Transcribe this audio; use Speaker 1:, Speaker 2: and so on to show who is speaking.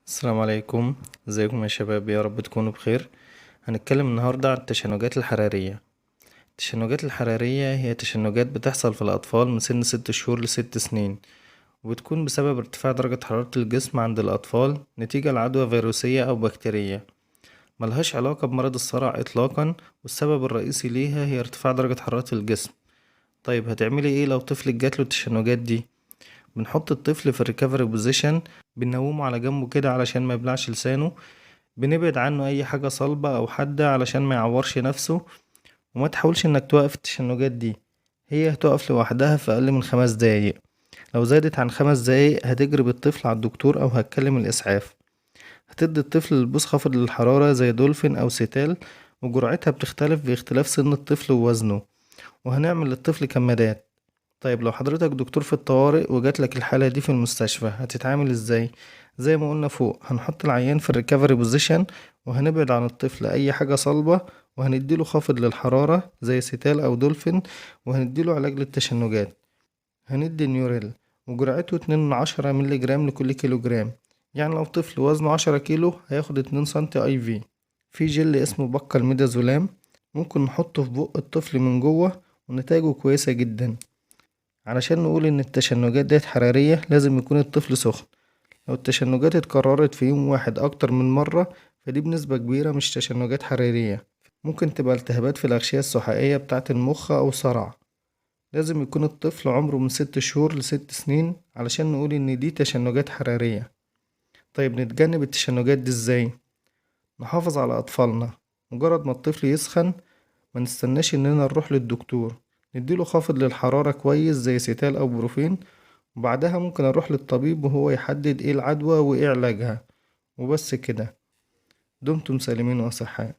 Speaker 1: السلام عليكم، ازيكم يا شباب؟ يا رب تكونوا بخير. هنتكلم النهارده عن التشنجات الحراريه. التشنجات الحراريه هي تشنجات بتحصل في الاطفال من سن 6 شهور ل6 سنين، وبتكون بسبب ارتفاع درجة حرارة الجسم عند الاطفال نتيجة لعدوى فيروسيه او بكتيريه، ملهاش علاقة بمرض الصرع اطلاقا، والسبب الرئيسي ليها هي ارتفاع درجة حرارة الجسم. طيب هتعملي ايه لو طفلك جاتله التشنجات دي؟ بنحط الطفل في ال recovery position، بننومه على جنبه كده علشان ما يبلعش لسانه، بنبعد عنه اي حاجة صلبة او حادة علشان ما يعورش نفسه، وما تحاولش انك توقف التشنجات دي، هي هتقف لوحدها في اقل من 5 دقايق. لو زادت عن 5 دقايق هتجري بالطفل على الدكتور او هتكلم الاسعاف. هتدي الطفل لبوس خافض للحرارة زي دولفين او سيتال، وجرعتها بتختلف باختلاف سن الطفل ووزنه، وهنعمل للطفل كمادات. طيب لو حضرتك دكتور في الطوارئ وجاتلك الحالة دي في المستشفى هتتعامل ازاي؟ زي ما قلنا فوق، هنحط العيان في ال recovery position، وهنبعد عن الطفل اي حاجة صلبة، وهنديله خافض للحرارة زي سيتال او دولفين، وهنديله علاج للتشنجات. هندي نيوريل وجرعته 2.1 مللي جرام لكل كيلو جرام، يعني لو طفل وزنه 10 كيلو هياخد 2 سنتي IV. في جل اسمه buccal midazolam، ممكن نحطه في بق الطفل من جوه ونتايجه كويسة جدا. علشان نقول ان التشنجات ديت حرارية لازم يكون الطفل سخن. لو التشنجات اتكررت في يوم واحد اكتر من مرة فدي بنسبة كبيرة مش تشنجات حرارية، ممكن تبقى التهابات في الأغشية السحائية بتاعة المخ أو صرع. لازم يكون الطفل عمره من 6 شهور ل6 سنين علشان نقول ان دي تشنجات حرارية. طيب نتجنب التشنجات دي ازاي؟ نحافظ على أطفالنا، مجرد ما الطفل يسخن ما نستناش اننا نروح للدكتور، نديله خافض للحرارة كويس زي سيتال أو بروفين، وبعدها ممكن أروح للطبيب وهو يحدد ايه العدوى وايه علاجها. وبس كده، دمتم سالمين وأصحاء.